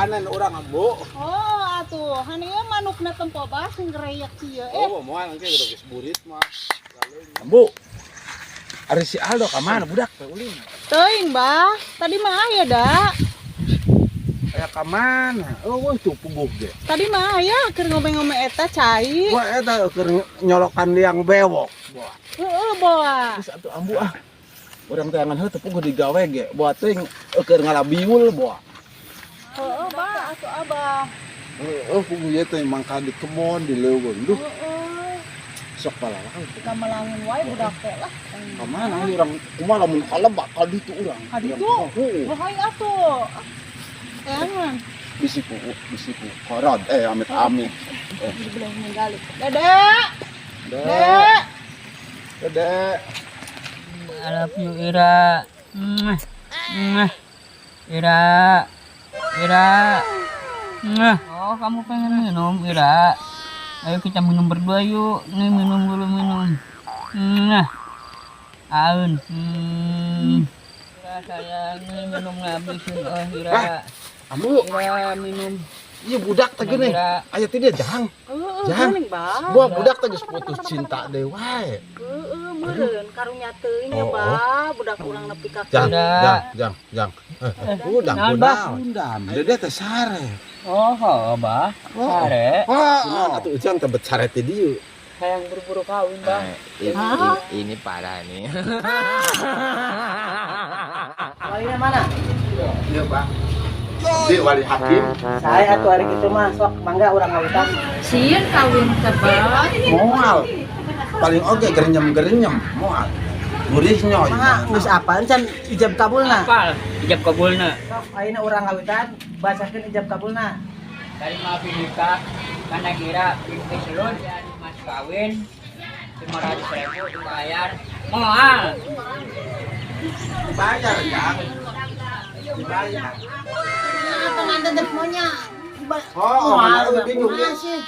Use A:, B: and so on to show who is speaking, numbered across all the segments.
A: Panen urang ambu.
B: Oh, atuh, han ieu manukna tempo bah sing gereyak kieu eh.
A: Oh, moal engke udah geus burit mah.
C: Ambu. Ari si Aldo ka mana budak teh ulin?
B: Teuing, Bah. Tadi mah aya da.
A: Aya ka mana? Oh, wah tuh puguh ge.
B: Tadi mah aya keur ngombe-ngombe eta cai.
A: Wah, eta keur nyolokan liang bewok. Wah,
B: Heeh, boa.
A: geus atuh ambu ah. Urang teangan heuh teu puguh digawe ge. Boa teuing keur ngalabiul boa.
B: Heeh, Bah, atuh Abah.
A: Heeh, puguh ieu teh mangka di kebon di leuweung. Duh,
B: Heeh.
A: sok palalang.
B: Kita melangin wae budak teh lah.
A: Ka mana urang kumaha lamun kalebak ka ditu urang.
B: Ka ditu?
A: Heeh.
B: Bahaya atuh. Jangan.
A: Bisi ku korod eh amit amit.
B: Belum ninggali. Dede,
A: Dek,
B: Dek.
A: Dek.
D: I love you, Ira. Mwah. Mwah. Ira. Ira. Mwah. Oh, kamu pengen minum, Ira? Ayo kita minum berdua yuk. Nih minum dulu minum. Mwah. Aun. Ira sayang, nih minum ngabisin. Oh, Ira.
A: Ambu,
D: Ira minum.
A: ieu budak teh geuning.
D: Ira.
A: Aya teh dia jang.
B: Heeh,
A: Jang.
B: geuning, Bah.
A: Buah budak teh geus putus cinta deui wae.
B: Heeh, meureun karunya teuing ya,
A: Oh,
B: Bah. Budak urang nepi ka
A: Jang,
D: Udah.
A: jang, jang, jang. Udah,
D: Naon, Bah?
A: undang. Dede teh sare.
D: Oh, oh, Bah. Sare.
A: Oh, atuh ujang teh bet sare teh dieu.
D: Sayang buru-buru kawin, Bah.
E: Ini parah nih.
F: Walinya mana?
A: Iya, Pak. Di wali hakim.
F: Saya atuh hari gitu mah sok mangga urang ngawitan.
G: Sieun kawin teh, Bah.
A: Moal. Paling oge gerenyem-gerenyem, moal. Gurih nyoy.
F: Mangga geus apaan can ijab kabulna?
D: Apal ijab kabulna.
F: Sok ayeuna urang ngawitan bacakeun ijab kabulna.
D: Dari maafin nikah karena kira binti selun dan mas kawin 500.000 dibayar moal.
A: Dibayar, Jang. Dibayar.
B: Pengantin teh maunya.
A: Oh, mana euy bingung
B: Kumaha
A: ya.
B: sih?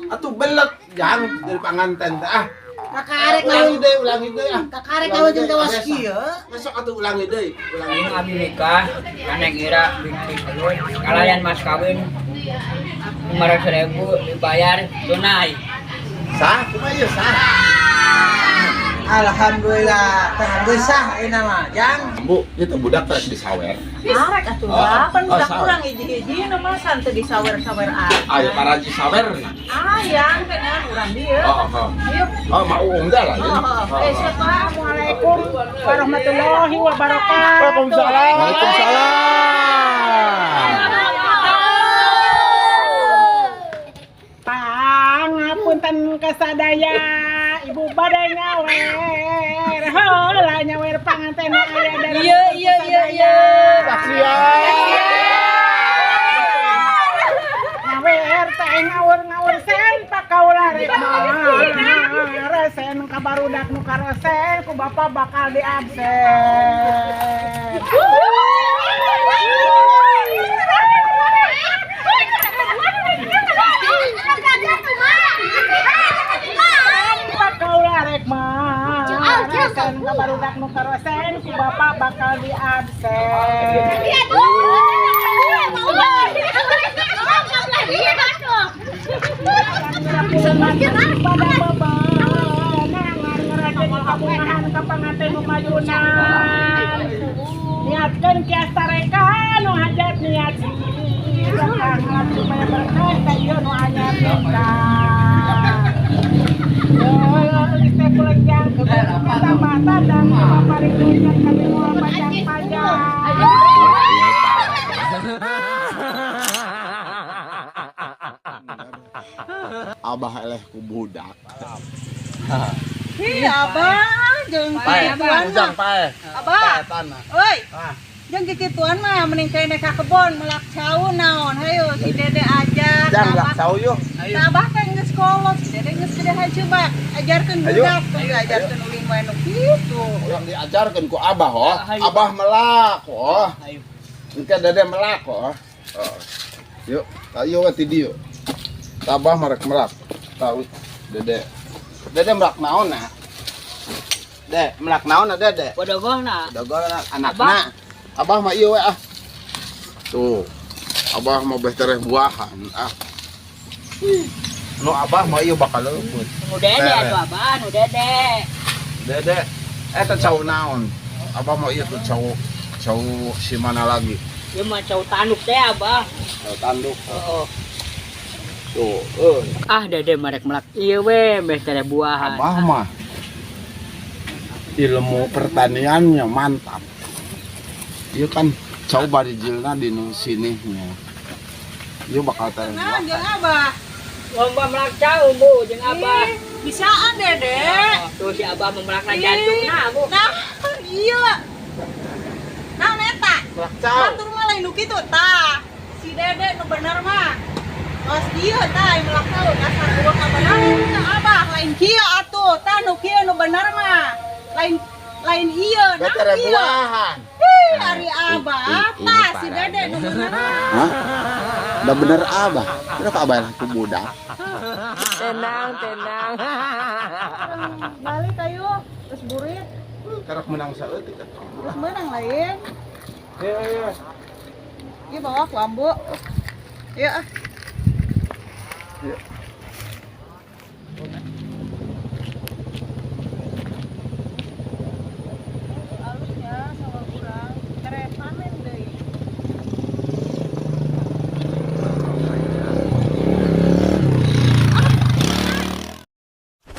A: Atuh belet, Jang, dari panganten teh ah.
F: Kakarek
A: Ulangi deui, ulangi deui ah.
F: Kakarek kawin jeung kawas kieu.
A: Besok atuh ulangi deui, ulangi.
D: Ini abi nikah karena kira binti selun kalian mas kawin 500.000 dibayar tunai.
A: Sah, kumaha ieu sah?
F: Alhamdulillah, tah geus sah ayeuna mah, Jang.
A: Bu, itu budak teh disawer.
B: Arek atuh,
A: Oh,
B: Bah. Pan
A: oh,
B: budak
A: sawer.
B: urang hiji-hiji mah san teu disawer-sawer ah.
A: Ayo paraji sawer.
B: Ayang kan urang dieu.
A: Oh, oh.
B: Ayo.
A: Oh, mau uung dah lah.
B: Oh, oh. Eh, siapa?
H: Assalamualaikum warahmatullahi wabarakatuh.
A: Waalaikumsalam. Waalaikumsalam.
H: Pangapunten kasadaya ibu badai nyawer. Heula nyawer panganten aya dalam.
D: Iya iya iya iya.
H: Nyawer teh ngawur-ngawur sen pakaula rek resen ka barudak nu karesen ku bapak bakal diabsen. Pakaula rek mah resen ka barudak nu karesen ku bapak bakal diabsen. Pada bebenangan ngerakeun kabungahan ka panganten nu mayunan. Niatkeun kias tareka nu hajat niat sedekah ngalap supaya berkah ka ieu nu anyar nikah. Geus teh kulenjang tambah tandang paring dunya kami moal panjang-panjang.
A: Abah eleh ku budak.
B: Hi, Abah, jeung kikituan mah.
A: Pae.
B: Abah.
A: Tanah.
B: Oi. Jeung kikituan mah mending kene ka kebon melak cau naon. Hayo si Dede ajar.
A: Jang lak cau yuk.
B: Nah, Abah kan geus kolot, si Dede geus gede hayu coba ajarkeun budak, tong diajarkeun ulin wae nu kitu.
A: Urang diajarkeun ku Abah oh. Abah melak oh. Engke Dede melak oh. Yuk, ayo we ti dieu. Abah marek melak. Tahu Dede. Dede melak naon nah? Dek, melak naon Dede?
D: Bodogohna.
A: Bodogohna anakna. Abah mah ieu we ah. Tuh. Abah mau beh tereh buahan. Ah. Nu abah mah ieu bakal leupeut.
D: Nu Dede atuh Abah, nu Dede.
A: Dede, eta cau naon? Abah mau ieu tuh cau cau si mana lagi?
D: Ieu mah cau tanduk teh Abah.
A: Cau tanduk.
D: Heeh.
A: Tuh, euy.
D: Ah Dede marek melak ieu we beh tereh buahan.
A: Abah mah ilmu pertaniannya mantap. Ieu kan cau barijilna di nu sini nya. Ieu bakal tereh
B: Nah,
A: buahan.
B: jeung Abah.
D: Lomba melak cau Bu jeung Abah.
B: Ih, bisaan Dede.
D: Tuh si Abah memelakna jantungna Bu.
B: Nah, iya. Nah, neta.
A: Melak cau.
B: Batur mah lain nu kitu tah. Si Dede nu bener mah. Tos ieu tah yang melak cau dasar eueuh kabenaran tah Abah lain kieu atuh. Tah nu kieu nu bener mah. Lain lain ieu, nah
A: Beh tereh
B: kieu.
A: buahan.
B: Hih, ari Abah
E: Ini
B: tah si
E: parah
B: Dede
E: nih.
B: nu bener mah.
A: Hah? Udah bener Abah. Kenapa Abah ku budak?
E: Tenang, tenang.
B: Balik ayo, terus burit,
A: Karak menang saeutik atuh.
B: terus menang lain.
A: Iya, iya.
B: Ieu bawa ku ambu. Iya ah.
A: Iya.
B: Alusnya sama kurang tere panen deui.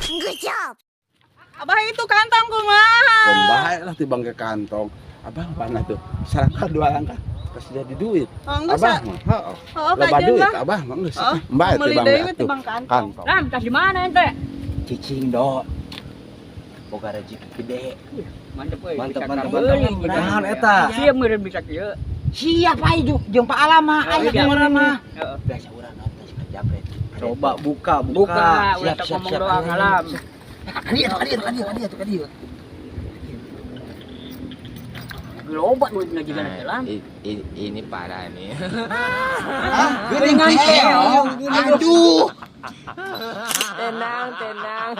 G: Good job.
B: Abah itu kantong kumaha?
A: Bae lah tibang ke kantong. Abah mana tuh? Salangkah dua langkah pasti jadi duit.
B: Oh, enggak
A: Abah
B: sa.
A: mah, heeh.
B: Oh,
A: Loba
B: kajian
A: duit
B: lah.
A: abah mah geus.
B: Oh,
A: Bae
B: meuli
A: tibang
B: deui
A: we
B: we
A: atuh.
B: tibang kantong.
A: Kantong.
D: Ram, tas di mana ente?
C: Cicing do. Boga rezeki gede.
D: Mantep euy.
C: Mantep,
D: bisa
C: mantep,
D: kabeuli
C: mantep.
D: juga.
F: Naon eta?
D: Siap meureun bisa kieu.
F: Siap ayo jeung Pak Alama,
D: Oh,
F: aya
D: siap.
F: urang mah.
D: Heeh.
C: Biasa urang nonton si japret.
F: Coba buka,
D: Buka, ulah
C: Siap,
D: tak
C: siap,
D: ngomong
C: siap.
D: doang alam.
F: Kadieu, kadieu, kadieu, kadieu, kadieu.
D: Loba duitna juga
E: Nah,
D: alam.
E: ini parah nih.
F: Ah, geuning keong. Aduh.
E: Tenang, tenang.